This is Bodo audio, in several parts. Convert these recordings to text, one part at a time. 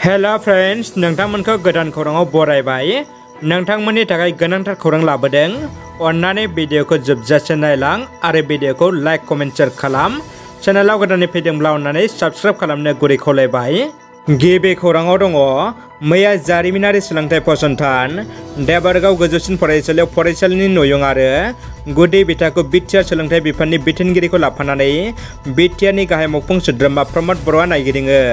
हेलो फ्रेंड्स, नोंथांमोनखौ गोदान खौराङाव बरायबाय। नोंथांमोननि थाखाय गोनांथार खौरां लाबोदों। अन्नानै भिडिअखौ जोबजासे नायलां आरो भिडिअखौ लाइक कमेन्ट शेयार खालाम। चेनेलाव गोदानै फैदोंब्ला अन्नानै साबस्क्राइब खालामनो गुरै खावलायबाय। गिबि खौराङाव दङ, मैया जारिमिनारि सोलोंथाइ फसंथान देबरगाव गोजौसिन फरायसालियाव फरायसालिनि नयं आरो गुदि बिथाखौ बिटिआर सोलोंथाइ बिफाननि बिथोनगिरिखौ लाफानानै बिटिआरनि गाहाय मावफुं सोद्रोमा प्रमद बर'आ नायगिदिङो।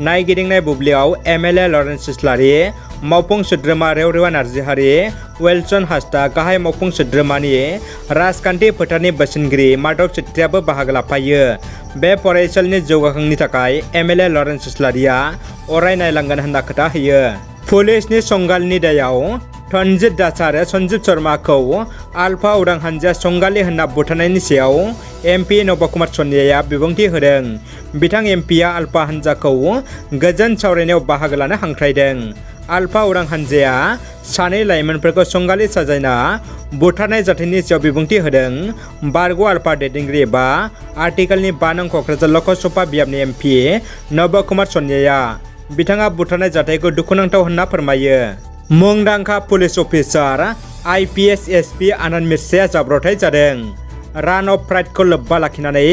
नायगिदिंनाय बुब्लियाव एमएलए लरेन्स इस्लारि, मावफुं सोद्रोमा रेवरेवा नार्जिहारि, वेलसन हासदा, गाहाय मावफुं सोद्रोमानि राजखान्थि फोथारनि बोसोनगिरि माधव चेत्रियाबो बाहागो लाफायो। बे फरायसालिनि जौगाखांनि थाखाय एमएलए लरेन्स इस्लारिया अराय नायलांगोन होनना खोथा होयो। पुलिसनि संगालिनि दायाव तनजित दास आरो सन्जीब शर्माखौ आलफा उदां हानजाया संगालि होनना बुथारनायनि सायाव एमपि नब कुमार सन्याया बिबुंथि होदों। बिथां एमपिआ आलफा हानजाखौ गोजोन सावरायनायाव बाहागो लानो हांख्रायदों। आलफा उदां हानजाया सानै लाइमोनफोरखौ संगालि साजायना बुथारनाय जाथायनि सायाव बिबुंथि होदों। बारग' आलफा दैदेनगिरि एबा आथिखालनि 5 नं क'क्राझार लकसभा बियाबनि एमपि नब कुमार सन्याया बिथाङा बुथारनाय जाथायखौ दुखुनांथाव होनना फोरमायो। मुंदांखा पुलिस अफिसार आइपिएस एसपि आनन्द मिर्जाया जाब्रबथाय जादों। रान अफ प्राइडखौ लोब्बा लाखिनानै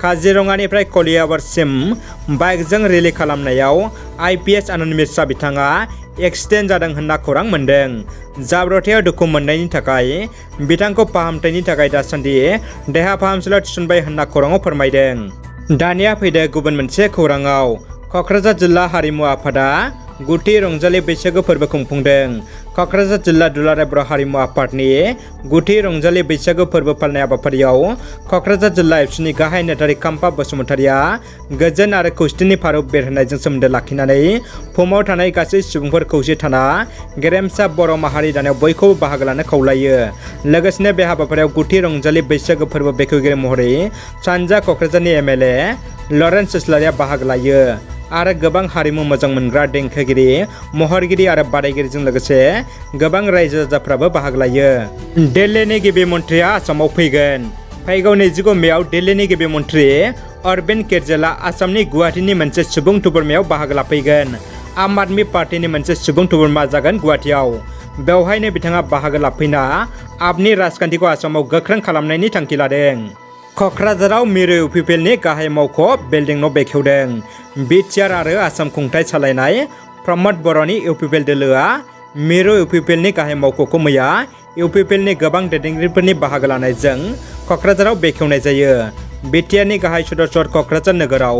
काजिरङानिफ्राय कलियाबरसिम बाइकजों रेलि खालामनायाव आइपिएस आनन्द मिर्जा बिथाङा एक्सिडेन्ट जादों होनना खौरां मोन्दों। जाब्रबथायाव दुखु मोननायनि थाखाय बिथांखौ फाहामथायनि थाखाय दासान्दि देहा फाहामसालियाव थिसनबाय होनना खौराङाव फोरमायदों। दानिया फैदो गुबुन मोनसे खौराङाव। क'क्राझार जिल्ला हारिमु आफादा गुथि रंजालि बैसागो फोरबो खुंफुंदों। क'क्राझार जिल्ला दुलाराय बर' हारिमु आफादनि गुथि रंजालि बैसागो फोरबो फालिनाय हाबाफारियाव क'क्राझार जिल्ला एबसुनि गाहाय नेहाथारि काम्पा बसुमतारिया गोजोन आरो खौसेथिनि फारौ बेरहोनायजों सोमोन्दो लाखिनानै भुमाव थानाय गासै सुबुंफोर खौसे थाना गेरेमसा बर' माहारि दानायाव बयखौबो बाहागो लानो खावलायो। लोगोसेनो बे हाबाफारियाव गुथि रंजालि बैसागो फोरबो बेखेवगिरि महरै सानजा क'क्राझारनि एमएलए लरेन्स इस्लारिया बाहागो लायो आरो गोबां हारिमु मोजां मोनग्रा देंखोगिरि, महरगिरि आरो बादायगिरिजों लोगोसे गोबां रायजो राजाफ्राबो बाहागो लायो। दिल्लीनि गिबि मन्थ्रिया आसामाव फैगोन। फैगौ 29 मेआव दिल्लीनि गिबि मन्थ्रि अरविन्द केजरीवालआ आसामनि गुवाहाटीनि मोनसे सुबुं थुबुरमायाव बाहागो लाफैगोन। आम आदमि पार्टीनि मोनसे सुबुं थुबुरमा जागोन गुवाहाटीआव। बेवहायनो बिथाङा बाहागो लाफैना आपनि राजखान्थिखौ आसामाव गोख्रों खालामनायनि थांखि लादों। क'क्राझाराव मिरु इउपिपिएलनि गाहाय मावख' बिल्डिं न' बेखेवदों। बिटिआर आरो आसाम खुंथाइ सालायनाय प्रमद बर'नि इउपिपिएल दोलोआ मिरु इउपिपिएलनि गाहाय मावख'खौ मैया इउपिपिएलनि गोबां दैदेनगिरिफोरनि बाहागो लानायजों क'क्राझाराव बेखेवनाय जायो। बिटिआरनि गाहाय सदर क'क्राझार नोगोराव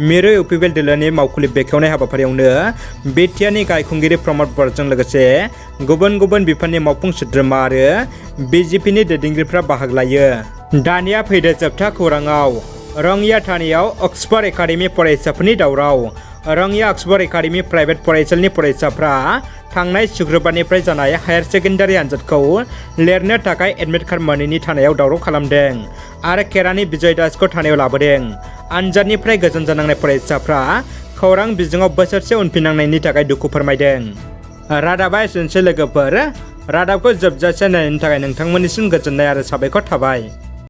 मिरु इउपिपिएल दोलोनि मावखुलि बेखेवनाय हाबाफारियावनो बिटिआरनि गाहाय खुंगिरि प्रमद बर'जों लोगोसे गुबुन गुबुन बिफाननि मावफुं सोद्रोमा आरो बिजेपिनि दैदेनगिरिफ्रा बाहागो लायो। दानिया फैदो जोबथा खौराङाव। रङिया थानायाव अक्सफर्ड एकाडेमि फरायसाफोरनि दावराव। रङिया अक्सफर्ड एकाडेमि प्राइभेट फरायसालिनि फरायसाफ्रा थांनाय शुक्रबारनिफ्राय जानाय हायार सेकेन्डारि आनजादखौ लिरनो थाखाय एडमिट कार्ड मोनैनि थानायाव दावराव खालामदों आरो केरानि बिजय दासखौ थानायाव लाबोदों। आनजादनिफ्राय गोजान जानांनाय फरायसाफ्रा खौरां बिजोङाव बोसोरसे उनफिननांनायनि थाखाय दुखु फोरमायदों। रादाबा एसेनोसै लोगोफोर। रादाबखौ जोबजासे नायनायनि थाखाय नोंथांमोननिसिम गोजोननाय आरो साबायखर थाबाय।